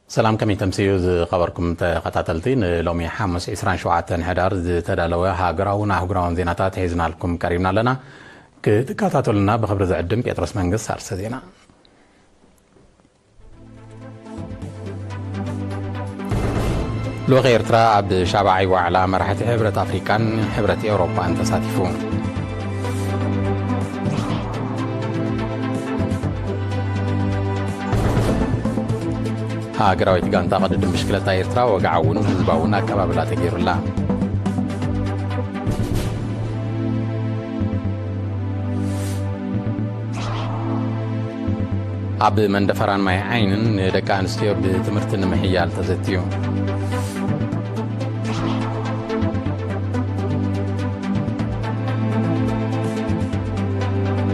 ሰላም፣ ከመይ ተምስዩ ዝኸበርኩም ተኸታተልቲ? ንሎሚ ሓሙስ ዕስራን ሸውዓተን ሕዳር ዝተዳለወ ሃገራውን ኣህጉራውን ዜናታት ሒዝናልኩም ቀሪብና ኣለና። ክትከታተሉና ብኽብሪ ዝዕድም ጴጥሮስ መንግስት። ኣርሰ ዜና። ልኡኽ ኤርትራ ኣብ ሻብዓይ ዋዕላ መራሕቲ ሕብረት ኣፍሪቃን ሕብረት ኤውሮጳን ተሳቲፉ። ሃገራዊት ጋንታ ቅድድም ብሽክለታ ኤርትራ ወግዓውን ህዝባውን ኣቀባብላ ተገይሩላ። ኣብ መንደፈራን ማይ ዓይንን ንደቂ ኣንስትዮ ብትምህርቲ ንምሕያል ተዘትዩ።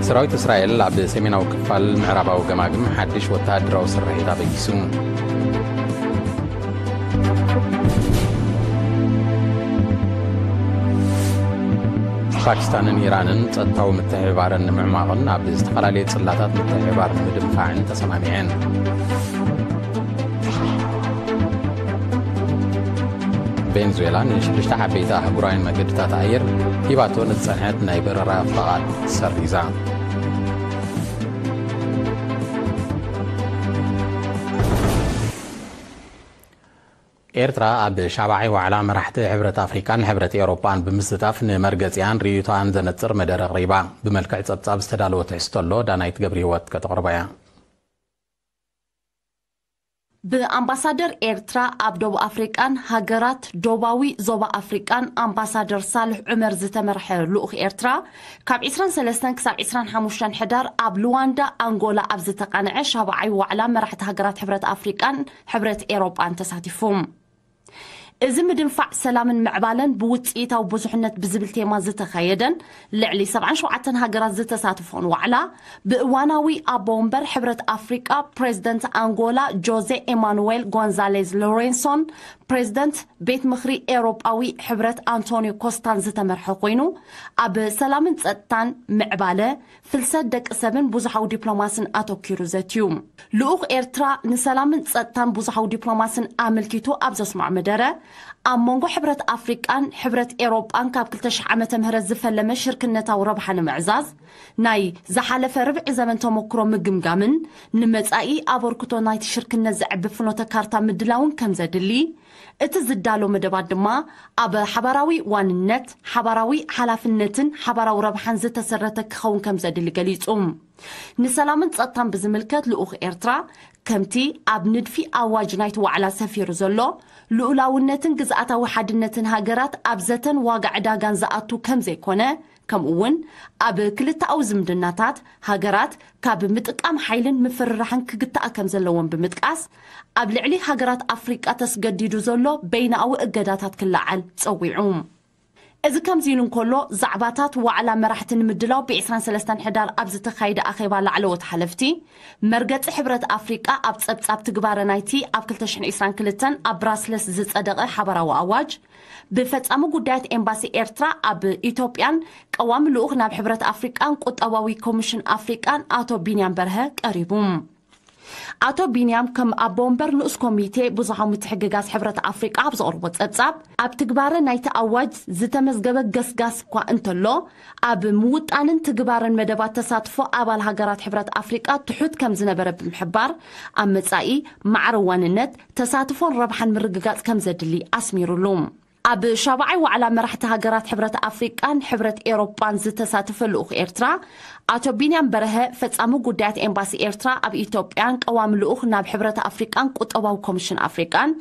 ሰራዊት እስራኤል ኣብ ሰሜናዊ ክፋል ምዕራባዊ ገማግም ሓድሽ ወተሃደራዊ ስርሒት ኣበጊሱ። ፓኪስታንን ኢራንን ጸጥታዊ ምትሕብባረን ንምዕማቕን ኣብ ዝተፈላለየ ጽላታት ምትሕብባር ንምድንፋዕን ተሰማሚዐን። ቬንዙዌላ ንሽዱሽተ ዓበይቲ ኣህጉራውያን መገድታት ኣየር ሂባቶ ንዝጸንሐት ናይ በረራ ፍቓድ ሰሪዛ። ኤርትራ ኣብ ሻብዓይ ዋዕላ መራሕቲ ሕብረት ኣፍሪቃን ሕብረት ኤውሮጳን ብምስታፍ ንመርገጺኣን ርእይቶኣን ዘነጽር መደረ ኣቕሪባ። ብመልክዕ ጸብጻብ ዝተዳለወ ትሕዝቶ ኣሎ፣ ዳናይት ገብረ ህይወት ከተቕርቦ እያ። ብኣምባሳደር ኤርትራ ኣብ ደቡብ ኣፍሪቃን ሃገራት ዶባዊ ዞባ ኣፍሪቃን ኣምባሳደር ሳልሕ ዑመር ዝተመርሐ ልኡኽ ኤርትራ፣ ካብ ዕስራን ሰለስተን ክሳብ ዕስራን ሓሙሽተን ሕዳር ኣብ ሉዋንዳ ኣንጎላ ኣብ ዝተቓንዐ ሻብዓይ ዋዕላ መራሕቲ ሃገራት ሕብረት ኣፍሪቃን ሕብረት ኤሮጳን ተሳቲፉ። እዚ ምድንፋዕ ሰላምን ምዕባለን ብውጽኢታዊ ብዙሕነት ብዝብል ቴማ ዝተኻየደን ልዕሊ ሰብዓን ሸውዓተን ሃገራት ዝተሳተፎን ዋዕላ፣ ብእዋናዊ ኣቦ ወንበር ሕብረት ኣፍሪቃ ፕሬዝደንት ኣንጎላ ጆዜ ኤማኑዌል ጎንዛሌዝ ሎሬንሶን፣ ፕሬዝደንት ቤት ምኽሪ ኤውሮጳዊ ሕብረት ኣንቶኒዮ ኮስታን ዝተመርሐ ኮይኑ፣ ኣብ ሰላምን ጸጥታን፣ ምዕባለ፣ ፍልሰት ደቂ ሰብን ብዙሓዊ ዲፕሎማስን ኣተኪሩ ዘትዩ። ልኡኽ ኤርትራ ንሰላምን ጸጥታን ብዙሓዊ ዲፕሎማስን ኣመልኪቱ ኣብ ዘስምዖ መደረ፣ ኣብ መንጎ ሕብረት ኣፍሪቃን ሕብረት ኤውሮጳን ካብ ክልተ ሽሕ ዓመተ ምህረት ዝፈለመ ሽርክነታዊ ረብሓ ንምዕዛዝ፣ ናይ ዝሓለፈ ርብዒ ዘመን ተመክሮ ምግምጋምን ንመጻኢ ኣበርክቶ ናይቲ ሽርክነት ዘዕቢ ፍኖተ ካርታ ምድላውን ከም ዘድሊ፣ እቲ ዝዳሎ መደባት ድማ ኣብ ሓባራዊ ዋንነት፣ ሓባራዊ ሓላፍነትን ሓባራዊ ረብሓን ዝተሰረተ ክኸውን ከም ዘድሊ ገሊጹ። ንሰላምን ጸጥታን ብዝምልከት ልኡኽ ኤርትራ፣ ከምቲ ኣብ ንድፊ ኣዋጅ ናይቲ ዋዕላ ሰፊሩ ዘሎ፣ ልኡላውነትን ግዝኣታዊ ሓድነትን ሃገራት ኣብ ዘተን ዋጋ ዕዳጋን ዝኣቱ ከም ዘይኮነ፣ ከምኡ እውን ኣብ ክልተኣዊ ዝምድናታት ሃገራት ካብ ምጥቃም ሓይልን ምፍርራሕን ክግታእ ከም ዘለዎን ብምጥቃስ፣ ኣብ ልዕሊ ሃገራት ኣፍሪቃ ተስገዲዱ ዘሎ በይናዊ እገዳታት ክለዓል ጸዊዑ። እዚ ከምዚ ኢሉ እንከሎ፣ ዛዕባታት ዋዕላ መራሕቲ ንምድላው ብ ዕስራን ሰለስተን ሕዳር ኣብ ዝተኻየደ ኣኼባ ላዕለዎት ሓለፍቲ፣ መርገጺ ሕብረት ኣፍሪቃ ኣብ ጸብጻብ ትግባረ ናይቲ ኣብ ክልተ ሽሕን ዕስራን ክልተን ኣብ ብራስለስ ዝጸደቐ ሓባራዊ ኣዋጅ፣ ብፈጻሚ ጉዳያት ኤምባሲ ኤርትራ ኣብ ኢትዮጵያን ቀዋሚ ልኡኽ ናብ ሕብረት ኣፍሪቃን ቁጠባዊ ኮሚሽን ኣፍሪቃን ኣቶ ቢንያም በርሀ ቀሪቡ። ኣቶ ቢንያም ከም ኣቦ ወንበር ንኡስ ኮሚቴ ብዙሓዊ ምትሕግጋዝ ሕብረት ኣፍሪቃ ኣብ ዘቕርቦ ጸብጻብ፣ ኣብ ትግባረ ናይቲ ኣዋጅ ዝተመዝገበ ገስጋስ እኳ እንተሎ፣ ኣብ ምውጣንን ትግባረን መደባት ተሳትፎ ኣባል ሃገራት ሕብረት ኣፍሪቃ ትሑት ከም ዝነበረ ብምሕባር፣ ኣብ መጻኢ ማዕረ ዋንነት፣ ተሳትፎን ረብሓን ምርግጋጽ ከም ዘድሊ ኣስሚሩሉ። ኣብ ሻብዓይ ዋዕላ መራሕቲ ሃገራት ሕብረት ኣፍሪቃን ሕብረት ኤሮጳን ዝተሳተፈ ልኡኽ ኤርትራ፣ ኣቶ ቢንያም በርሀ፣ ፈጻሚ ጉዳያት ኤምባሲ ኤርትራ ኣብ ኢትዮጵያን ቀዋሚ ልኡኽ ናብ ሕብረት ኣፍሪቃን ቁጠባዊ ኮሚሽን ኣፍሪቃን፣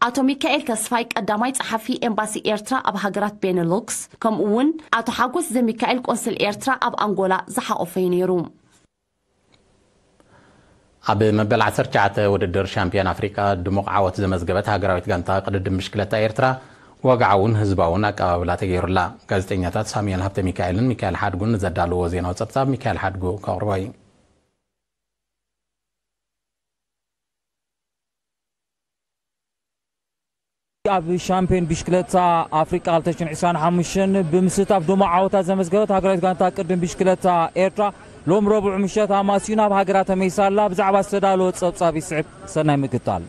ኣቶ ሚካኤል ተስፋይ፣ ቀዳማይ ጸሓፊ ኤምባሲ ኤርትራ ኣብ ሃገራት ቤነሉክስ፣ ከምኡ እውን ኣቶ ሓጎስ ዘሚካኤል፣ ቆንስል ኤርትራ ኣብ ኣንጎላ ዝሓቖፈ እዩ ነይሩ። ኣብ መበል ዓሰርተ ትሽዓተ ውድድር ሻምፒዮን ኣፍሪቃ ድሙቕ ዓወት ዘመዝገበት ሃገራዊት ጋንታ ቅድድም ብሽክለታ ኤርትራ፣ ወግዓውን ህዝባውን ኣቀባብላ ተገይሩላ። ጋዜጠኛታት ሳሙኤል ሃብተ ሚካኤልን ሚካኤል ሓድጉን ንዘዳለዎ ዜናዊ ጸብጻብ ሚካኤል ሓድጉ ከቕርቦ እዩ። ኣብ ሻምፒዮን ብሽክለታ ኣፍሪቃ ክልተ ሽሕን ዕስራን ሓሙሽተን ብምስታፍ ድሙቕ ዓወታት ዘመዝገበት ሃገራዊት ጋንታ ቅድም ብሽክለታ ኤርትራ፣ ሎም ረቡዕ ምሸት ኣማስዩ ናብ ሃገራ ተመሊሳ ኣላ። ብዛዕባ ዝተዳለወ ጸብጻብ ይስዕብ። ሰናይ ምክታል።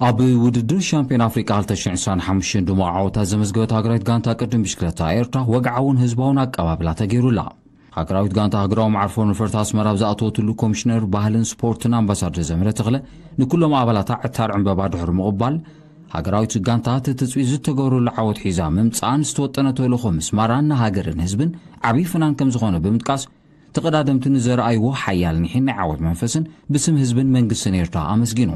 ኣብ ውድድር ሻምፒዮን ኣፍሪቃ ክልተ ሽሕን ዕስራን ሓሙሽተን ድሙቕ ዓወታት ዘመዝገበት ሃገራዊት ጋንታ ቅድም ብሽክለታ ኤርትራ ወግዓውን ህዝባውን ኣቀባብላ ተገይሩላ። ሃገራዊት ጋንታ ሃገራዊ መዓርፎ ነፈርቲ ኣስመራ ኣብ ዝኣተወትሉ ኮሚሽነር ባህልን ስፖርትን ኣምባሳደር ዘምህረ ተኽለ ንኩሎም ኣባላታ ዕታር ዕምበባ ድሕሪ ምቕባል፣ ሃገራዊት ጋንታ እቲ ትጽቢት ዝተገብረሉ ዓወት ሒዛ ምምጻኣን ዝተወጠነ ተልእኾ ምስማራን ንሃገርን ህዝብን ዓብዪ ፍናን ከም ዝኾነ ብምጥቃስ፣ ተቐዳደምቲ ንዘርኣይዎ ሓያል ኒሕን ናይ ዓወት መንፈስን ብስም ህዝብን መንግስትን ኤርትራ ኣመስጊኑ።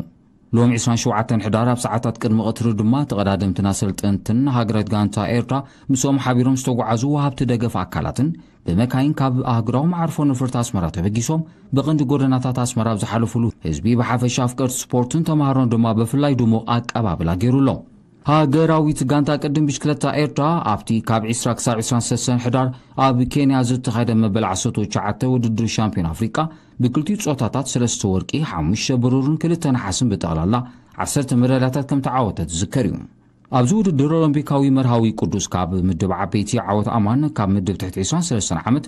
ሎሚ ዕስራን ሸውዓተን ሕዳር ኣብ ሰዓታት ቅድሚ ቀትሪ ድማ ተቐዳደምትን ኣሰልጠንትን ሃገራዊት ጋንታ ኤርትራ ምስኦም ሓቢሮም ዝተጓዓዙ ወሃብቲ ደገፍ ኣካላትን ብመካይን ካብ ኣህጉራዊ መዓርፎ ነፈርቲ ኣስመራ ተበጊሶም ብቐንዲ ጎደናታት ኣስመራ ኣብ ዝሓለፉሉ ህዝቢ ብሓፈሻ ኣፍቀርቲ ስፖርትን ተምሃሮን ድማ ብፍላይ ድሙቕ ኣቀባብላ ገይሩሎም። ሃገራዊት ጋንታ ቅድም ብሽክለታ ኤርትራ ኣብቲ ካብ ዕስራ ክሳብ ዕስራን ሰለስተን ሕዳር ኣብ ኬንያ ዝተኻየደ መበል ዓሰርተ ትሽዓተ ውድድር ሻምፒዮን ኣፍሪቃ ብክልቲኡ ጾታታት ሰለስተ ወርቂ፣ ሓሙሽተ ብሩርን ክልተ ነሓስን ብጠቕላላ ዓሰርተ መዳልያታት ከም ተዓወተት ዝዝከር እዩ። ኣብዚ ውድድር ኦሎምፒካዊ መርሃዊ ቅዱስ ካብ ምድብ ዓበይቲ፣ ዓወት ኣማን ካብ ምድብ ትሕቲ ዕስራን ሰለስተን ዓመት፣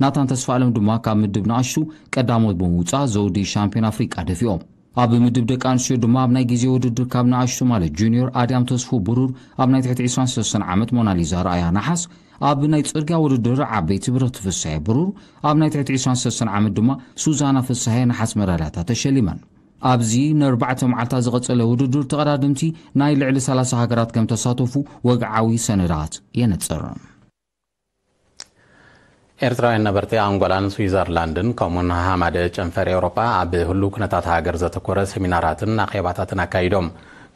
ናታን ተስፋኣለም ድማ ካብ ምድብ ንኣሽቱ ቀዳሞት ብምውጻእ ዘውዲ ሻምፒዮን ኣፍሪቃ ደፊኦም። ኣብ ምድብ ደቂ ኣንስትዮ ድማ ኣብ ናይ ግዜ ውድድር ካብ ንኣሽቱ ማለት ጁኒዮር ኣድያም ተስፉ ብሩር፣ ኣብ ናይ ትሕቲ ዕስራን ሰለስተን ዓመት ሞናሊዛ ረኣያ ነሓስ፣ ኣብ ናይ ጽርግያ ውድድር ዓበይቲ ብርኽቲ ፍስሐ ብሩር፣ ኣብ ናይ ትሕቲ ዕስራን ሰለስተን ዓመት ድማ ሱዛና ፍስሐ ነሓስ መዳልያታት ተሸሊመን። ኣብዚ ንኣርባዕተ መዓልታት ዝቐጸለ ውድድር ተቐዳደምቲ ናይ ልዕሊ ሰላሳ ሃገራት ከም ተሳተፉ ወግዓዊ ሰነዳት የነጽር። ኤርትራውያን ነበርቲ ኣንጎላን ስዊዘርላንድን ከምኡን ሃማደ ጨንፈር ኤውሮጳ ኣብ ህሉው ኩነታት ሃገር ዘተኮረ ሰሚናራትን ኣኼባታትን ኣካይዶም።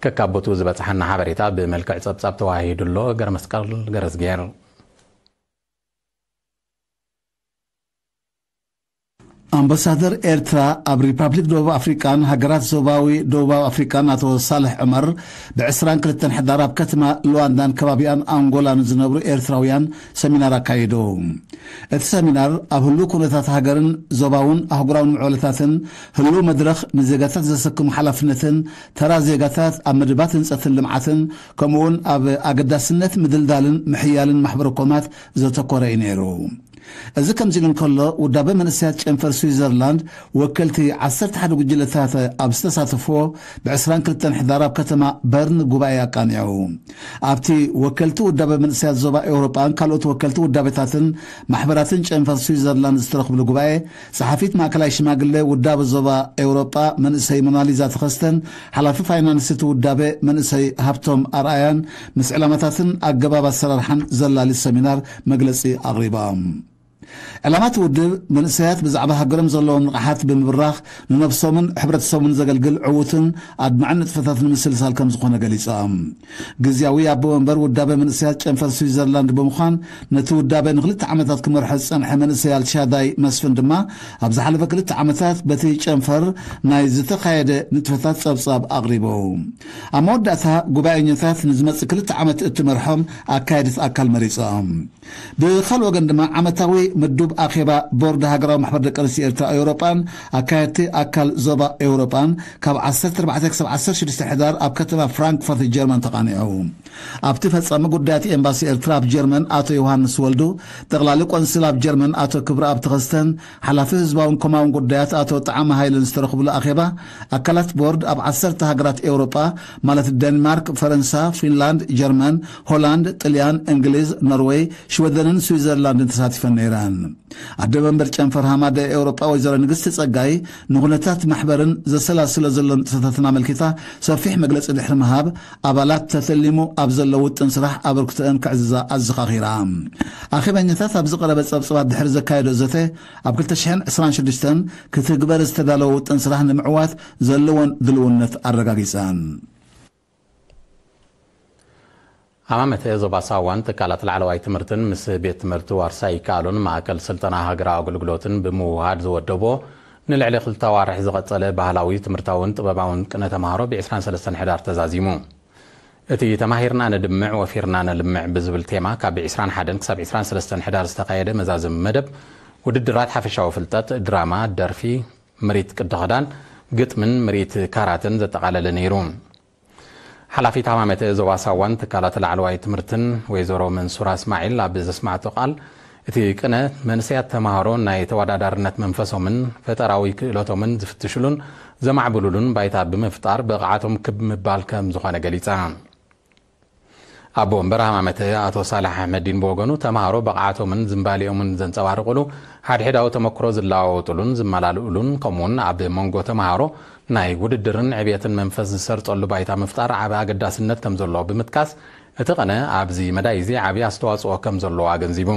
ከካብ ቦትኡ ዝበጽሓና ሓበሬታ ብመልክዕ ጸብጻብ ተዋሂዱ ኣሎ። ገረመስቀል ገረዝጌር። ኣምባሳደር ኤርትራ ኣብ ሪፓብሊክ ደቡብ ኣፍሪቃን ሃገራት ዞባዊ ደቡባዊ ኣፍሪቃን ኣቶ ሳልሕ ዑመር ብዕስራን ክልተን ሕዳር ኣብ ከተማ ሉዋንዳን ከባቢኣን ኣንጎላ ንዝነብሩ ኤርትራውያን ሰሚናር ኣካይዱ። እቲ ሰሚናር ኣብ ህሉው ኩነታት ሃገርን ዞባውን ኣህጉራውን ምዕባለታትን ህሉው መድረኽ ንዜጋታት ዘሰክሙ ሓላፍነትን ተራ ዜጋታት ኣብ መደባት ህንጸትን ልምዓትን ከምኡውን ኣብ ኣገዳስነት ምድልዳልን ምሕያልን ማሕበረ ኮማት ዘተኮረ እዩ ነይሩ። እዚ ከምዚ ኢሉ እንከሎ፣ ውዳበ መንእሰያት ጨንፈር ስዊዘርላንድ ወከልቲ ዓሰርተ ሓደ ጉጅለታት ኣብ ዝተሳተፍዎ ብዕስራን ክልተን ሕዳር ኣብ ከተማ በርን ጉባኤ ኣቃኒዑ። ኣብቲ ወከልቲ ውዳበ መንእሰያት ዞባ ኤውሮጳን ካልኦት ወከልቲ ውዳበታትን ማሕበራትን ጨንፈር ስዊዘርላንድ ዝተረኽብሉ ጉባኤ፣ ጸሓፊት ማእከላይ ሽማግለ ውዳበ ዞባ ኤውሮጳ መንእሰይ ሞናሊዛ ተኸስተን ሓላፊ ፋይናንስ እቲ ውዳበ መንእሰይ ሃብቶም ኣርኣያን ምስ ዕላማታትን ኣገባብ ኣሰራርሓን ዘላሊ ሰሚናር መግለጺ ኣቕሪቦም። ዕላማ እቲ ውድብ መንእሰያት ብዛዕባ ሃገሮም ዘለዎም ንቕሓት ብምብራኽ ንነብሶምን ሕብረተሰቡን ዘገልግል ዕዉትን ኣድማዕን ንጥፈታት ንምስልሳል ከም ዝኾነ ገሊጾም። ግዝያዊ ኣቦ መንበር ውዳበ መንእሰያት ጨንፈር ስዊዘርላንድ ብምዃን ነቲ ውዳበ ንክልተ ዓመታት ክመርሖ ዝጸንሐ መንእሰይ ኣልሻዳይ መስፍን ድማ ኣብ ዝሓለፈ ክልተ ዓመታት በቲ ጨንፈር ናይ ዝተኻየደ ንጥፈታት ጸብጻብ ኣቕሪቡ። ኣብ መወዳእታ ጉባኤኛታት ንዝመጽእ ክልተ ዓመት እትመርሖም ኣካየድት ኣካል መሪጾም። ብኻልእ ወገን ድማ ዓመታዊ ምዱብ ኣኼባ ቦርድ ሃገራዊ ማሕበር ደቂ ኣንስትዮ ኤርትራ ኤውሮጳን ኣካየድቲ ኣካል ዞባ ኤውሮጳን ካብ ዓሰርተ ኣርባዕተ ክሳብ ዓሰርተ ሽዱሽተ ሕዳር ኣብ ከተማ ፍራንክፈርት ጀርመን ተቓኒዑ። ኣብቲ ፈጻሚ ጉዳያት ኤምባሲ ኤርትራ ኣብ ጀርመን ኣቶ ዮሃንስ ወልዱ፣ ጠቕላሊ ቆንስል ኣብ ጀርመን ኣቶ ክብረኣብ ተኸስተን ሓላፊ ህዝባውን ኮማውን ጉዳያት ኣቶ ጣዕመ ሃይለን ዝተረኽብሉ ኣኼባ፣ ኣካላት ቦርድ ኣብ ዓሰርተ ሃገራት ኤውሮጳ ማለት ደንማርክ፣ ፈረንሳ፣ ፊንላንድ፣ ጀርመን፣ ሆላንድ፣ ጥልያን፣ እንግሊዝ፣ ኖርወይ፣ ሽወደንን ስዊዘርላንድን ተሳቲፈን ነይረን። ኣደ መንበር ጨንፈር ሃማደ ኤውሮጳ ወይዘሮ ንግስቲ ጸጋይ ንኹነታት ማሕበርን ዘሰላስሎ ዘሎ ንጥፈታትን ኣመልኪታ ሰፊሕ መግለጺ ድሕሪ ምሃብ፣ ኣባላት ተተሊሙ ኣብ ዘሎ ውጥን ስራሕ ኣበርክቶአን ከዕዝዛ ኣዘኻኺራ። ኣኼበኛታት ኣብ ዝቐረበ ጸብጻባት ድሕሪ ዘካየዶ ዘተ፣ ኣብ ክልተ ሽሕን ዕስራን ሽዱሽተን ክትግበር ዝተዳለወ ውጥን ስራሕ ንምዕዋት ዘለወን ድልውነት ኣረጋጊጸን። ኣማመተ ዞባ ሳዋን ትካላት ላዕለዋይ ትምህርትን ምስ ቤት ትምህርቲ ዋርሳይ ይከኣሉን ማእከል ስልጠና ሃገራዊ ኣገልግሎትን ብምውሃድ ዝወደቦ ንልዕሊ ክልተ ኣዋርሕ ዝቐጸለ ባህላዊ ትምህርታውን ጥበባውን ቅነ ተምሃሮ ብ ዕስራን ሰለስተን ሕዳር ተዛዚሙ። እቲ ተማሂርና ንድምዕ ወፊርና ነልምዕ ብዝብል ቴማ ካብ ዕስራን ሓደን ክሳብ ዕስራን ሰለስተን ሕዳር ዝተኻየደ መዛዘሚ መደብ ውድድራት ሓፈሻዊ ፍልጠት፣ ድራማ፣ ደርፊ፣ ምርኢት ቅዲ ክዳን፣ ግጥምን ምርኢት ካራተን ዘጠቓለለ ነይሩ። ሓላፊት ሃማመተ ዞባ ሳዋን ትካላት ላዕለዋይ ትምህርትን ወይዘሮ መንሱራ እስማዒል ኣብ ዘስማዕቶ ቃል፣ እቲ ቅነ መንእሰያት ተማሃሮ ናይ ተወዳዳርነት መንፈሶምን ፈጠራዊ ክእለቶምን ዝፍትሽሉን ዘማዕብሉሉን ባይታ ብምፍጣር ብቕዓቶም ክብ ምባል ከም ዝኾነ ገሊጻ። ኣቦ ወንበር ሃማመተ ኣቶ ሳልሕ ኣሕመዲን ብወገኑ፣ ተማሃሮ ብቕዓቶምን ዝንባሌኦምን ዘንጸባርቑሉ፣ ሓድሕዳዊ ተመክሮ ዝለዋወጡሉን ዝመላልኡሉን፣ ከምኡውን ኣብ መንጎ ተማሃሮ ናይ ውድድርን ዕብየትን መንፈስ ዝሰርጸሉ ባይታ ምፍጣር ዓቢ ኣገዳስነት ከም ዘለዎ ብምጥቃስ፣ እቲ ቅነ ኣብዚ መዳይ እዚ ዓቢ ኣስተዋጽኦ ከም ዘለዎ ኣገንዚቡ።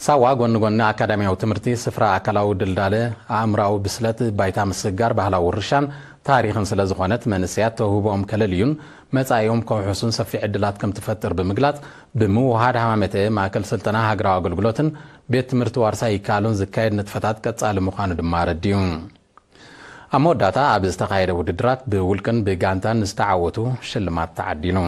ሳዋ ጎኒ ጎኒ ኣካዳሚያዊ ትምህርቲ፣ ስፍራ ኣካላዊ ድልዳለ፣ ኣእምራዊ ብስለት፣ ባይታ ምስግጋር ባህላዊ ውርሻን ታሪኽን ስለ ዝኾነት፣ መንእሰያት ተውህቦኦም ከለልዩን መጻኢኦም ከውሕሱን ሰፊሕ ዕድላት ከም ትፈጥር ብምግላጽ፣ ብምውሃድ ሃማመተ ማእከል ስልጠና ሃገራዊ ኣገልግሎትን ቤት ትምህርቲ ዋርሳይ ይከኣሉን ዝካየድ ንጥፈታት ቀጻሊ ምዃኑ ድማ ኣረዲኡ። ኣብ መወዳእታ ኣብ ዝተኻየደ ውድድራት ብውልቅን ብጋንታን ዝተዓወቱ ሽልማት ተዓዲሉ።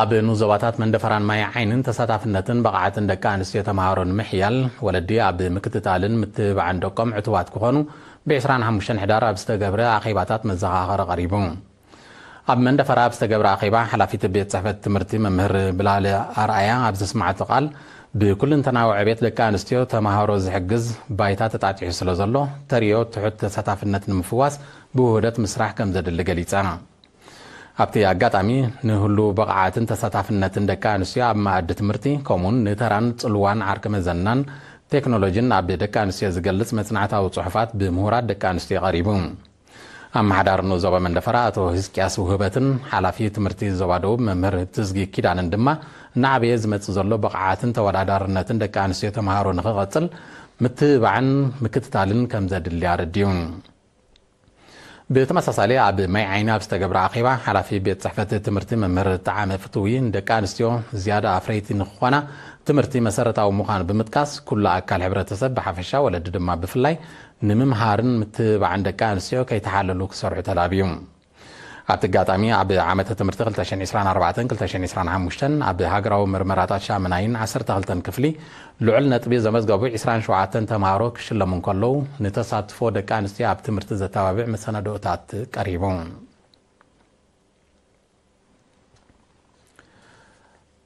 ኣብ ንኡስ ዞባታት መንደፈራን ማይ ዓይንን ተሳታፍነትን ብቕዓትን ደቂ ኣንስትዮ ተምሃሮ ንምሕያል፣ ወለዲ ኣብ ምክትታልን ምትብባዕን ደቆም ዕቱባት ክኾኑ ብ ዕስራን ሓሙሽተን ሕዳር ኣብ ዝተገብረ ኣኼባታት መዘኻኸሪ ቀሪቡ። ኣብ መንደፈራ ኣብ ዝተገብረ ኣኼባ፣ ሓላፊት ቤት ጽሕፈት ትምህርቲ መምህር ብላለ ኣርኣያ ኣብ ዘስማዓቶ ቃል፣ ብኩልንተናዊ ዕቤት ደቂ ኣንስትዮ ተምሃሮ ዝሕግዝ ባይታ ተጣጢሑ ስለ ዘሎ፣ ተርእዮ ትሑት ተሳታፍነት ንምፍዋስ ብውህደት ምስራሕ ከም ዘድሊ ገሊጻ። ኣብቲ ኣጋጣሚ፣ ንህሉ ብቕዓትን ተሳታፍነትን ደቂ ኣንስትዮ ኣብ መኣዲ ትምህርቲ፣ ከምኡውን ንተራን ጽልዋን ዓርኪ መዘናን ቴክኖሎጂን ኣብ ደቂ ኣንስትዮ ዝገልጽ መጽናዕታዊ ጽሑፋት ብምሁራት ደቂ ኣንስትዮ ቀሪቡ። ኣመሓዳሪ ንኡስ ዞባ መንደፈራ ኣቶ ህዝቅያስ ውህበትን ሓላፊ ትምህርቲ ዞባ ደቡብ መምህር ትዝጊ ኪዳንን ድማ፣ እናዓበየ ዝመጽእ ዘሎ ብቕዓትን ተወዳዳርነትን ደቂ ኣንስትዮ ተምሃሮ ንኽቐጽል ምትብባዕን ምክትታልን ከም ዘድሊ ኣረዲኡ። ብተመሳሳሊ፣ ኣብ ማይ ዓይኒ ኣብ ዝተገብረ ኣኼባ፣ ሓላፊ ቤት ጽሕፈት ትምህርቲ መምህር ጠዓመ ፍትዊ፣ ንደቂ ኣንስትዮ ዝያዳ ኣፍረይቲ ንኽኾና ትምህርቲ መሰረታዊ ምዃኑ ብምጥቃስ፣ ኩሉ ኣካል ሕብረተሰብ ብሓፈሻ፣ ወለዲ ድማ ብፍላይ፣ ንምምሃርን ምትብባዕን ደቂ ኣንስትዮ ከይተሓለሉ ክሰርሑ ተላብዩ። ኣብቲ ኣጋጣሚ፣ ኣብ ዓመተ ትምህርቲ ክልተ ሽሕን ዕስራን ኣርባዕተን ክልተ ሽሕን ዕስራን ሓሙሽተን ኣብ ሃገራዊ ምርመራታት ሻምናይን ዓሰርተ ክልተን ክፍሊ ልዑል ነጥቢ ዘመዝገቡ ዕስራን ሸውዓተን ተምሃሮ ክሽለሙ እንከለዉ፣ ንተሳትፎ ደቂ ኣንስትዮ ኣብ ትምህርቲ ዘተባብዕ መሰናድኦታት ቀሪቡ።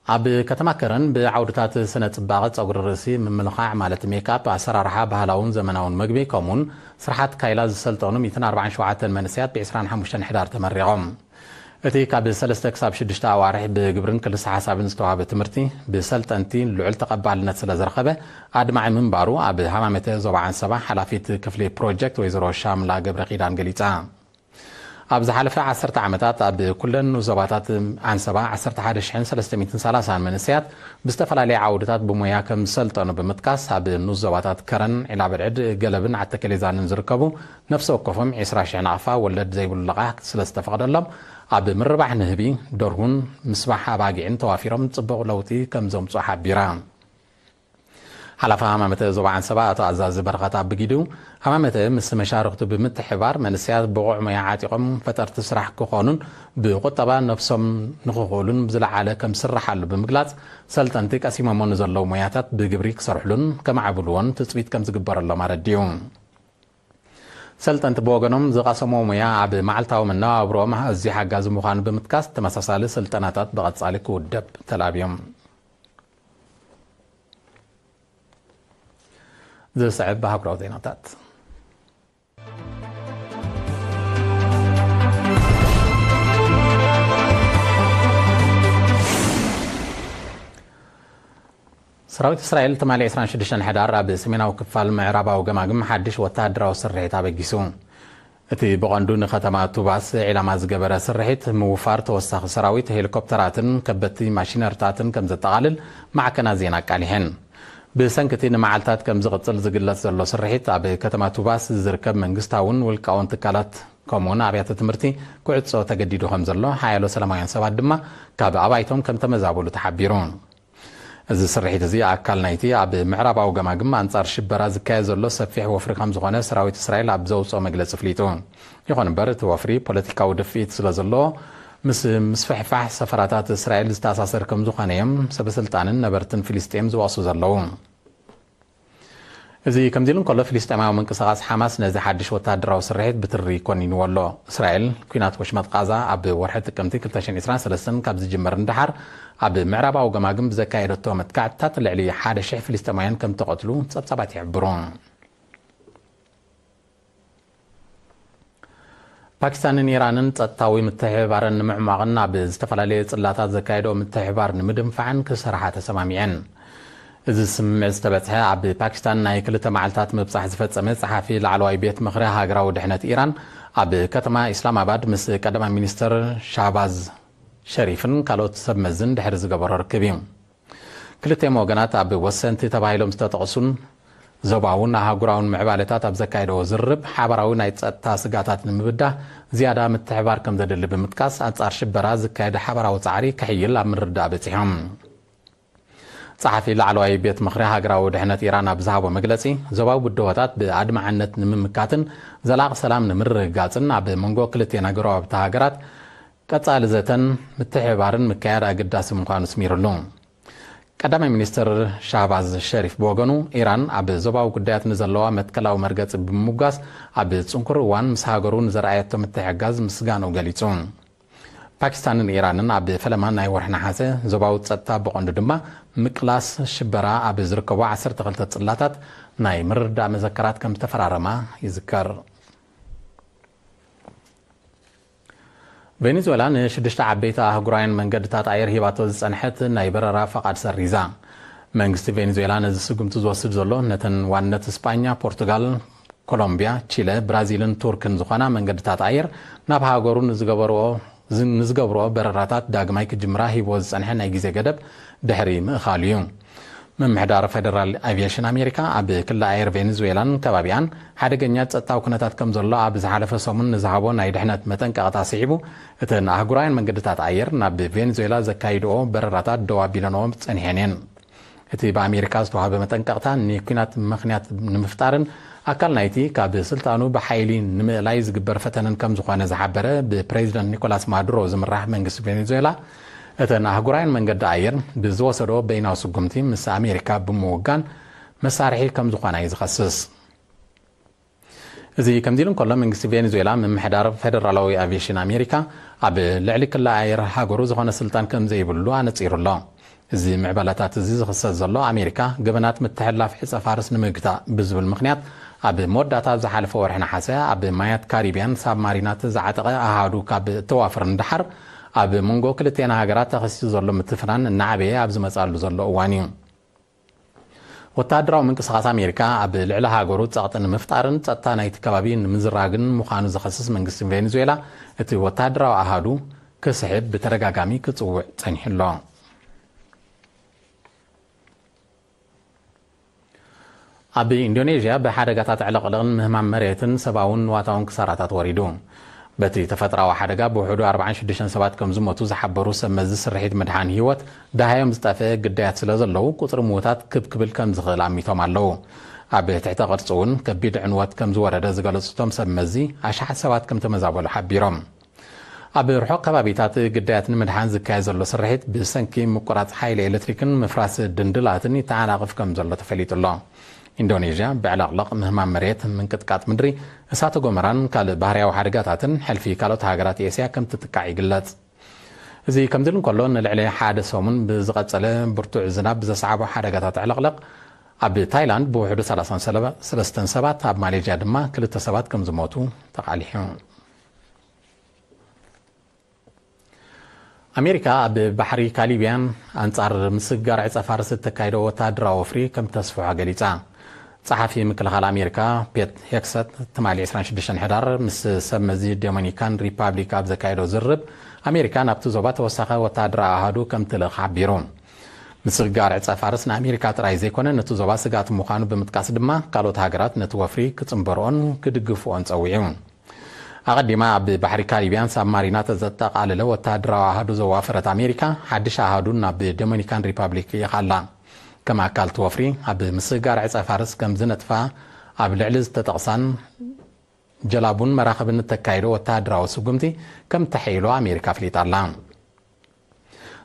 ኣብ ከተማ ከረን ብዓውድታት ስነ ጽባቐ ጸጉሪ ርእሲ፣ ምምልኻዕ ማለት ሜክኣፕ፣ ኣሰራርሓ ባህላውን ዘመናውን መግቢ፣ ከምኡውን ስርሓት ካይላ ዝሰልጠኑ ሚእትን ኣርባዓን ሸውዓተን መንእሰያት ብ ዕስራን ሓሙሽተን ሕዳር ተመሪቖም። እቲ ካብ ሰለስተ ክሳብ ሽዱሽተ ኣዋርሕ ብግብርን ክልሰ ሓሳብን ዝተዋህበ ትምህርቲ፣ ብሰልጠንቲ ልዑል ተቐባልነት ስለ ዝረኸበ ኣድማዒ ምንባሩ ኣብ ሃማመተ ዞባ ዓንሰባ ሓላፊት ክፍሊ ፕሮጀክት ወይዘሮ ሻምላ ገብረ ኪዳን ገሊጻ። ኣብ ዝሓለፈ ዓሰርተ ዓመታት ኣብ ኩለን ዞባታት ዓንሰባ ዓሰርተ ሓደ ሽሕን ሰለስተ ሚእትን ሰላሳን መንእሰያት ብዝተፈላለየ ዓውድታት ብሞያ ከም ዝሰልጠኑ ብምጥቃስ፣ ኣብ ንኡስ ዞባታት ከረን፣ ዒላበድዕድ፣ ገለብን ዓተከሌዛንን ዝርከቡ ነፍሲ ወከፎም ዕስራ ሽሕ ናቕፋ ወለድ ዘይብሉ ልቓሕ ስለ ዝተፈቕደሎም፣ ኣብ ምርባሕ ንህቢ፣ ደርሁን ምስባሕ ኣባጊዕን ተዋፊሮም ጽቡቕ ለውጢ ከም ዘምጽኡ ሓቢራ። ሓላፊ ሃማመተ ዞባ ዓንሰባ ኣቶ ኣዛዚ በረኸት ኣበጊዱ፣ ሃማመተ ምስ መሻርኽቱ ብምትሕብባር መንእሰያት ብቑዕ ሞያ ዓጢቖም ፈጠርቲ ስራሕ ክኾኑን ብቁጠባ ነብሶም ንኽኽእሉን ብዝለዓለ ከም ዝስርሓሉ ብምግላጽ፣ ሰልጠንቲ ቀሲሞሞ ንዘለዉ ሞያታት ብግብሪ ክሰርሕሉን ከማዕብልዎን ትጽቢት ከም ዝግበረሎም ኣረዲኡ። ሰልጠንቲ ብወገኖም ዝቐሰምዎ ሞያ ኣብ መዓልታዊ መነባብሮኦም ኣዝዩ ሓጋዚ ምዃኑ ብምጥቃስ፣ ተመሳሳሊ ስልጠናታት ብቐጻሊ ክውደብ ተላብዮም። ዝስዕብ ኣህጉራዊ ዜናታት። ሰራዊት እስራኤል ትማሊ ዕስራን ሽዱሽተን ሕዳር ኣብ ሰሜናዊ ክፋል ምዕራባዊ ገማግም ሓድሽ ወተሃደራዊ ስርሒት ኣበጊሱ። እቲ ብቐንዱ ንከተማ ቱባስ ዒላማ ዝገበረ ስርሒት፣ ምውፋር ተወሳኺ ሰራዊት፣ ሄሊኮፕተራትን ከበድቲ ማሽነሪታትን ከም ዘጠቓልል ማዕከናት ዜና ኣቃሊሐን። ብሰንኪ እቲ ንመዓልታት ከም ዝቕጽል ዝግለጽ ዘሎ ስርሒት፣ ኣብ ከተማ ቱባስ ዝርከብ መንግስታውን ውልቃውን ትካላት ከምኡውን ኣብያተ ትምህርቲ ክዕጾ ተገዲዱ ከም ዘሎ፣ ሓያሎ ሰላማውያን ሰባት ድማ ካብ ኣባይቶም ከም ተመዛበሉ ተሓቢሩ። እዚ ስርሒት እዚ ኣካል ናይቲ ኣብ ምዕራባዊ ገማግም ኣንጻር ሽበራ ዝካየድ ዘሎ ሰፊሕ ወፍሪ ከም ዝኾነ ሰራዊት እስራኤል ኣብ ዘውጽኦ መግለጺ ኣፍሊጡ። ይኹን እምበር፣ እቲ ወፍሪ ፖለቲካዊ ድፍኢት ስለ ዘለዎ፣ ምስ ምስፍሕፋሕ ሰፈራታት እስራኤል ዝተኣሳሰር ከም ዝኾነ እዮም ሰበስልጣንን ነበርትን ፍልስጤም ዝወቕሱ ዘለዉ። እዚ ከምዚ ኢሉ እንከሎ፣ ፍልስጤማዊ ምንቅስቓስ ሓማስ ነዚ ሓድሽ ወታደራዊ ስርሒት ብትሪ ኮኒንዎ ኣሎ። እስራኤል፣ ኲናት ወሽመጥ ቓዛ ኣብ ወርሒ ጥቅምቲ ክልተ ሽሕን ዕስራን ሰለስተን ካብ ዝጅመር ንደሓር፣ ኣብ ምዕራባዊ ገማግም ብዘካየደቶ መጥቃዕትታት ልዕሊ ሓደ ሽሕ ፍልስጤማውያን ከም ተቐትሉ ጸብጻባት ይሕብሩ። ፓኪስታንን ኢራንን ጸጥታዊ ምትሕብባረን ንምዕሟቕን ኣብ ዝተፈላለየ ጽላታት ዘካየዶ ምትሕብባር ንምድንፋዕን ክሰርሓ ተሰማሚዐን። እዚ ስምምዕ ዝተበጽሐ ኣብ ፓኪስታን ናይ ክልተ መዓልታት ምብጻሕ ዝፈጸመ ጸሓፊ ላዕለዋይ ቤት ምኽሪ ሃገራዊ ድሕነት ኢራን ኣብ ከተማ ኢስላማባድ ምስ ቀዳማይ ሚኒስትር ሻህባዝ ሸሪፍን ካልኦት ሰብ መዝን ድሕሪ ዝገበሮ ርክብ እዩ። ክልቲኦም ወገናት ኣብ ወሰንቲ ተባሂሎም ዝተጠቕሱን ዞባውን ኣህጉራውን ምዕባለታት ኣብ ዘካየደዎ ዝርርብ ሓባራዊ ናይ ጸጥታ ስጋታት ንምብዳህ ዝያዳ ምትሕባር ከም ዘድሊ ብምጥቃስ፣ ኣንጻር ሽበራ ዝካየድ ሓባራዊ ጻዕሪ ክሕይል ኣብ ምርዳእ በጺሖም። ጸሓፊ ላዕለዋይ ቤት ምኽሪ ሃገራዊ ድሕነት ኢራን ኣብ ዝሃቦ መግለጺ፣ ዞባዊ ብድሆታት ብኣድማዕነት ንምምካትን ዘላቒ ሰላም ንምርግጋጽን ኣብ መንጎ ክልቲኤን ጎረባብቲ ሃገራት ቀጻሊ ዘተን ምትሕብባርን ምክያድ ኣገዳሲ ምዃኑ ኣስሚሩሉ። ቀዳማይ ሚኒስትር ሻህባዝ ሸሪፍ ብወገኑ፣ ኢራን ኣብ ዞባዊ ጉዳያት ንዘለዋ መትከላዊ መርገጺ ብምምጓስ፣ ኣብ ጽንኩር እዋን ምስ ሃገሩ ንዘርኣየቶ ምትሕግጋዝ ምስጋንኡ ገሊጹ። ፓኪስታንን ኢራንን ኣብ ፈለማ ናይ ወርሒ ነሓሰ ዞባዊ ጸጥታ፣ ብቐንዱ ድማ ምቅላስ ሽበራ ኣብ ዝርከቡ ዓሰርተ ክልተ ጽላታት ናይ ምርድዳእ መዘከራት ከም ዝተፈራረማ ይዝከር። ቬኔዙዌላ ንሽዱሽተ ዓበይቲ ኣህጉራውያን መንገድታት ኣየር ሂባቶ ዝጸንሐት ናይ በረራ ፈቓድ ሰሪዛ። መንግስቲ ቬኔዙዌላ ነዚ ስጉምቲ ዝወስድ ዘሎ፣ ነተን ዋንነት ስጳኛ፣ ፖርቱጋል፣ ኮሎምቢያ፣ ቺለ፣ ብራዚልን ቱርክን ዝኾና መንገድታት ኣየር ናብ ሃገሩ ንዝገበርኦ፣ ንዝገብርኦ በረራታት ዳግማይ ክጅምራ ሂብዎ ዝጸንሐ ናይ ግዜ ገደብ ድሕሪ ምእኻሉ እዩ። ምምሕዳር ፌደራል ኣቪየሽን ኣሜሪካ፣ ኣብ ክሊ ኣየር ቬኔዙዌላን ከባቢኣን ሓደገኛ ጸጥታዊ ኩነታት ከም ዘሎ ኣብ ዝሓለፈ ሰሙን ንዝሃቦ ናይ ድሕነት መጠንቀቕታ ስዒቡ፣ እተን ኣህጉራውያን መንገድታት ኣየር ናብ ቬኔዙዌላ ዘካይድኦ በረራታት ደው ኣቢለንኦ ጸኒሐን እየን። እቲ ብኣሜሪካ ዝተዋህበ መጠንቀቕታ፣ ንኲናት ምኽንያት ንምፍጣርን ኣካል ናይቲ ካብ ስልጣኑ ብሓይሊ ንምእላይ ዝግበር ፈተነን ከም ዝኾነ ዝሓበረ ብፕሬዚደንት ኒኮላስ ማዱሮ ዝምራሕ መንግስቲ ቬኔዙዌላ፣ እተን ኣህጉራውያን መንገዲ ኣየር ብዝወሰዶ በይናዊ ስጉምቲ ምስ ኣሜሪካ ብምውጋን መሳርሒ ከም ዝኾና እዩ ዝኸስስ። እዚ ከምዚ ኢሉ እንከሎ፣ መንግስቲ ቬኔዙዌላ፣ ምምሕዳር ፌደራላዊ ኣቪየሽን ኣሜሪካ ኣብ ልዕሊ ክሊ ኣየር ሃገሩ ዝኾነ ስልጣን ከም ዘይብሉ ኣነጺሩ ኣሎ። እዚ ምዕባለታት እዚ ዝኽሰት ዘሎ፣ ኣሜሪካ ገበናት ምትሕልላፍ ዕጸ ፋርስ ንምግታእ ብዝብል ምኽንያት፣ ኣብ መወዳእታ ዝሓለፈ ወርሒ ነሓሰ ኣብ ማያት ካሪብያን ሳብማሪናት ዝዓጠቐ ኣሃዱ ካብ እተዋፍር ንደሓር፣ ኣብ መንጎ ክልቲኤን ሃገራት ተኸሲቱ ዘሎ ምትፍናን እናዓበየ ኣብ ዝመጻሉ ዘሎ እዋን እዩ። ወተሃደራዊ ምንቅስቓስ ኣሜሪካ ኣብ ልዕሊ ሃገሩ ጸቕጢ ንምፍጣርን ጸጥታ ናይቲ ከባቢ ንምዝራግን ምዃኑ ዝኸስስ መንግስቲ ቬኔዙዌላ፣ እቲ ወተሃደራዊ ኣሃዱ ክስሕብ ብተደጋጋሚ ክጽውዕ ጸኒሑ ኣሎ። ኣብ ኢንዶኔዥያ ብሓደጋታት ዕልቕልቕን ምህማም መሬትን ሰብኣውን ንዋታውን ክሳራታት ወሪዱ። በቲ ተፈጥራዊ ሓደጋ ብውሕዱ ኣርባዓን ሽዱሽተን ሰባት ከም ዝሞቱ ዝሓበሩ ሰብ መዚ ስርሒት ምድሓን ህይወት፣ ደሃዮም ዝጠፍአ ግዳያት ስለ ዘለዉ፣ ቁጽሪ ምዉታት ክብ ክብል ከም ዝኽእል ኣሚቶም ኣለዉ። ኣብ ትሕተ ቅርጺ እውን ከቢድ ዕንወት ከም ዝወረደ ዝገለጹ እቶም ሰብ መዚ፣ ኣሽሓት ሰባት ከም ተመዛበሉ ሓቢሮም። ኣብ ርሑቕ ከባቢታት ግዳያት ንምድሓን ዝካየድ ዘሎ ስርሒት፣ ብሰንኪ ምቁራጽ ሓይሊ ኤሌክትሪክን ምፍራስ ድንድላትን ይተዓናቐፍ ከም ዘሎ ተፈሊጡ ኣሎ። ኢንዶኔዥያ ብዕለቕለቕ፣ ምህማም መሬት፣ ምንቅጥቃጥ ምድሪ፣ እሳተ ጎመራን ካልእ ባህርያዊ ሓደጋታትን፣ ሕልፊ ካልኦት ሃገራት ኤስያ ከም ትጥቃዕ ይግለጽ። እዚ ከምዚ ኢሉ እንከሎ፣ ንልዕሊ ሓደ ሰሙን ብዝቐጸለ ብርቱዕ ዝናብ ዘስዓቦ ሓደጋታት ዕለቕለቕ፣ ኣብ ታይላንድ ብውሕዱ ሰላሳን ሰለስተን ሰባት፣ ኣብ ማሌዥያ ድማ ክልተ ሰባት ከም ዝሞቱ ተቓሊሑ። ኣሜሪካ ኣብ ባሕሪ ካሪብያን ኣንጻር ምስግጋር ዕጸ ፋርስ እተካይዶ ወተሃደራዊ ወፍሪ ከም ተስፍሖ ገሊጻ። ጸሓፊ ምክልኻል ኣሜሪካ ፔት ሄግሰት፣ ትማሊ ዕስራን ሽዱሽተን ሕዳር ምስ ሰብ መዚ ዶሚኒካን ሪፓብሊክ ኣብ ዘካየዶ ዝርርብ፣ ኣሜሪካ ናብቲ ዞባ ተወሳኺ ወተሃደራዊ ኣሃዱ ከም ትልእኽ ሓቢሩ። ምስግጋር ዕጸ ፋርስ ንኣሜሪካ ጥራይ ዘይኮነ፣ ነቲ ዞባ ስግኣት ምዃኑ ብምጥቃስ ድማ፣ ካልኦት ሃገራት ነቲ ወፍሪ ክጽንበርኦን ክድግፍኦን ጸዊዑ። ኣቐዲማ ኣብ ባሕሪ ካሪብያን ሳብማሪናት ዘጠቓለለ ወተሃደራዊ ኣሃዱ ዘዋፈረት ኣሜሪካ፣ ሓድሽ ኣሃዱ ናብ ዶሚኒካን ሪፓብሊክ ይእኻ ኣላ። ከም ኣካል እቲ ወፍሪ፣ ኣብ ምስግጋር ዕጸ ፋርስ ከም ዝነጥፋ ኣብ ልዕሊ ዝተጠቕሳን ጀላቡን መራኽብን እተካይዶ ወተሃደራዊ ስጉምቲ ከም ተሐይሎ ኣሜሪካ ኣፍሊጣ ኣላ።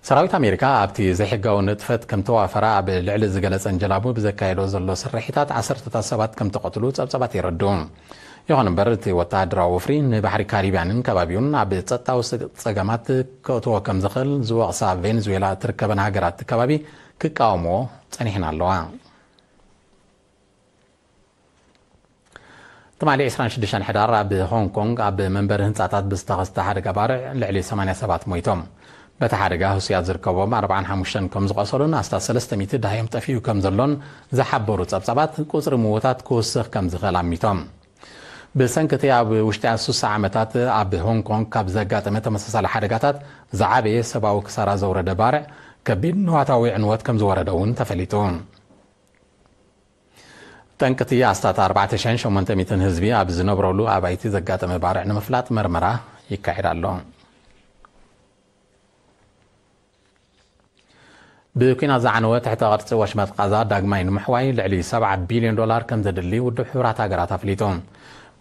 ሰራዊት ኣሜሪካ ኣብቲ ዘይሕጋዊ ንጥፈት ከም ተዋፈራ ኣብ ልዕሊ ዝገለጸን ጀላቡ ብዘካየዶ ዘሎ ስርሒታት ዓሰርተታት ሰባት ከም ተቐትሉ ጸብጻባት የረድኡ። ይኹን እምበር፣ እቲ ወተሃደራዊ ወፍሪ ንባሕሪ ካሪብያንን ከባቢውን ኣብ ጸጥታዊ ጸ-፣ ጸገማት ከእትዎ ከም ዝኽእል ዝወቕሳ ቬንዙዌላ እትርከበን ሃገራት እቲ ከባቢ ክቃወምዎ ጸኒሐን ኣለዋ። ትማሊ ዕስራን ሽዱሽተን ሕዳር ኣብ ሆንግ ኮንግ ኣብ መንበሪ ህንጻታት ብዝተኸስተ ሓደጋ ባርዕ ልዕሊ ሰማንያ ሰባት ሞይቶም። በቲ ሓደጋ ህሱያት ዝርከቦም ኣርባዓን ሓሙሽተን ከም ዝቖሰሉን ኣስታት ሰለስተ ሚእቲ ደሃዮም ጠፊኡ ከም ዘሎን ዝሓበሩ ጸብጻባት፣ ቁጽሪ ምዉታት ክውስኽ ከም ዝኽእል ኣሚቶም። ብሰንኪ እቲ ኣብ ውሽጢ ሱሳ ዓመታት ኣብ ሆንግ ኮንግ ካብ ዘጋጠመ ተመሳሳሊ ሓደጋታት ዝዓበየ ሰብኣዊ ክሳራ ዘውረደ ባርዕ፣ ከቢድ ንዋታዊ ዕንወት ከም ዝወረደ እውን ተፈሊጡ። ጠንቅቲ ኣስታት ኣርባዕተ ሽሕን ሸሞንተ ሚእትን ህዝቢ ኣብ ዝነብረሉ ኣባይቲ ዘጋጠመ ባርዕ ንምፍላጥ መርመራ ይካየድ ኣሎ። ብኲናት ዝዓነወ ትሕተ ቅርጺ ወሽመጥ ቃዛ ዳግማይ ንምሕዋይ ልዕሊ ሰብዓ ቢልዮን ዶላር ከም ዘድሊ ውድብ ሕቡራት ሃገራት ኣፍሊጡ።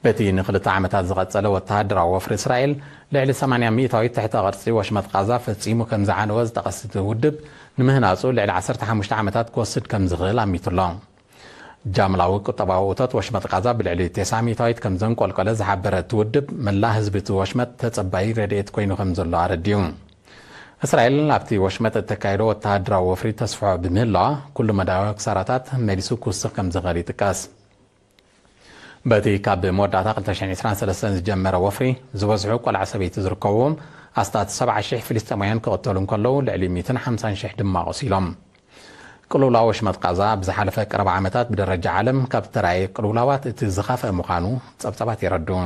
በቲ ንክልተ ዓመታት ዝቐጸለ ወተሃደራዊ ወፍሪ እስራኤል፣ ልዕሊ ሰማንያ ሚእታዊት ትሕተ ቅርጺ ወሽመጥ ቃዛ ፈጺሙ ከም ዝዓነወ ዝጠቐስ እቲ ውድብ፣ ንምህናጹ ልዕሊ ዓሰርተ ሓሙሽተ ዓመታት ክወስድ ከም ዝኽእል ኣሚቱ ኣሎ። ጃምላዊ ቁጠባዊ እቶት ወሽመጥ ቃዛ ብልዕሊ ተስዓ ሚእታዊት ከም ዘንቆልቆለ ዝሓበረ እቲ ውድብ፣ መላእ ህዝቢ እቲ ወሽመጥ ተጸባዪ ረድኤት ኮይኑ ከም ዘሎ ኣረዲኡ። እስራኤል ኣብቲ ወሽመጥ እተካየዶ ወተሃደራዊ ወፍሪ ተስፍሖ ብምህላዋ፣ ኩሉ መዳያዊ ክሳራታት መሊሱ ክውስኽ ከም ዝኽእል ይጥቀስ። በቲ ካብ መወዳእታ ክልተ ሽሕን ዕስራን ሰለስተን ዝጀመረ ወፍሪ፣ ዝበዝሑ ቆልዓ ሰበይቲ ዝርከብዎም ኣስታት ሰብዓ ሽሕ ፍልስጤማውያን ክቕተሉ እንከለዉ፣ ልዕሊ ሚእትን ሓምሳን ሽሕ ድማ ቆሲሎም። ቅልውላው ወሽመጥ ቃዛ ኣብ ዝሓለፈ ቀረባ ዓመታት ብደረጃ ዓለም ካብ ተራእየ ቅልውላዋት እቲ ዝኸፍአ ምዃኑ ጸብጻባት የረድኡ።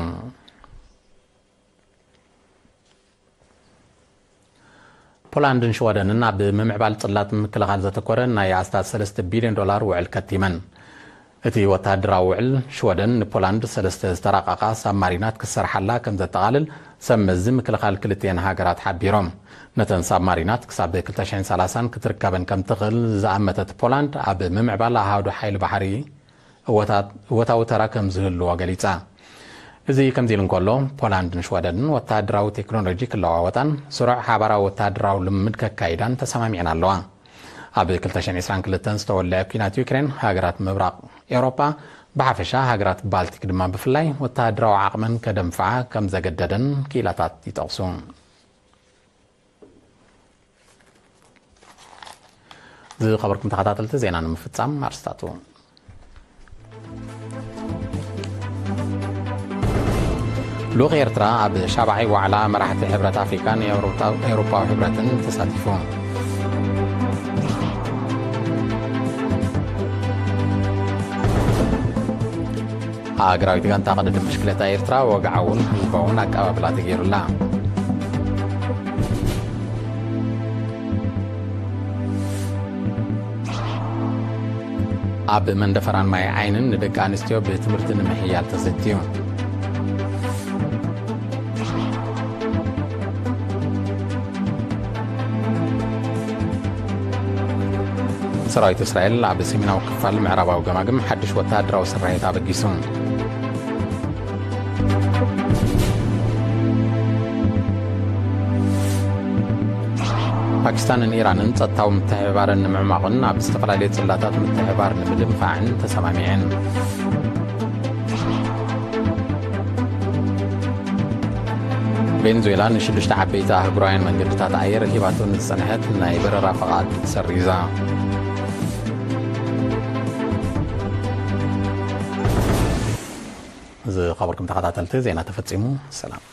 ፖላንድን ሽወደንን ኣብ ምምዕባል ጽላት ምክልኻል ዘተኮረ ናይ ኣስታት ሰለስተ ቢልዮን ዶላር ውዕል ከቲመን። እቲ ወተሃደራዊ ውዕል፣ ሽወደን ንፖላንድ ሰለስተ ዝተራቐቓ ሳብማሪናት ክሰርሓላ ከም ዘጠቓልል ሰብ መዚ ምክልኻል ክልቲኤን ሃገራት ሓቢሮም። ነተን ሳብማሪናት ክሳብ ክልተ ሽሕን ሰላሳን ክትርከበን ከም ትኽእል ዝኣመተት ፖላንድ፣ ኣብ ምምዕባል ኣሃዱ ሓይሊ ባሕሪ እወታት-፣ እወታዊ ተራ ከም ዝህልዎ ገሊጻ። እዚ ከምዚ ኢሉ እንከሎ፣ ፖላንድን ሽወደንን ወተሃደራዊ ቴክኖሎጂ ክለዋወጣን ስሩዕ ሓባራዊ ወተሃደራዊ ልምምድ ከካይዳን ተሰማሚዐን ኣለዋ። ኣብ ክልተ ሽሕን ዕስራን ክልተን ዝተወልዐ ኲናት ዩክሬን፣ ሃገራት ምብራቕ ኤውሮጳ ብሓፈሻ፣ ሃገራት ባልቲክ ድማ ብፍላይ፣ ወተሃደራዊ ዓቕመን ከደንፍዓ ከም ዘገደደን ክኢላታት ይጠቕሱ። ዝኸበርኩም ተኸታተልቲ ዜና ንምፍጻም ኣርስታቱ። ልኡኽ ኤርትራ ኣብ ሻብዓይ ዋዕላ መራሕቲ ሕብረት ኣፍሪካን ኤውሮፓ-፣ ኤውሮፓዊ ሕብረትን ተሳቲፉ። ሃገራዊት ጋንታ ቅድድም ብሽክለታ ኤርትራ ወግዓውን ህዝባውን ኣቀባብላ ተገይሩላ። ኣብ መንደፈራን ማይ ዓይንን ንደቂ ኣንስትዮ ብትምህርቲ ንምሕያል ተዘትዩ። ሰራዊት እስራኤል ኣብ ሰሜናዊ ክፋል ምዕራባዊ ገማግም ሓድሽ ወተሃደራዊ ስራሒት ኣበጊሱ። ፓኪስታንን ኢራንን ጸጥታዊ ምትሕብባረን ንምዕማቕን ኣብ ዝተፈላለዩ ጽላታት ምትሕብባር ንምድንፋዕን ተሰማሚዐን። ቬንዙዌላ ንሽዱሽተ ዓበይቲ ኣህጉራውያን መንገድታት ኣየር ሂባቶ ንዝጸንሐት ናይ በረራ ፈቓድ ሰሪዛ። ዝኸበርኩም ተኸታተልቲ፣ ዜና ተፈጺሙ። ሰላም።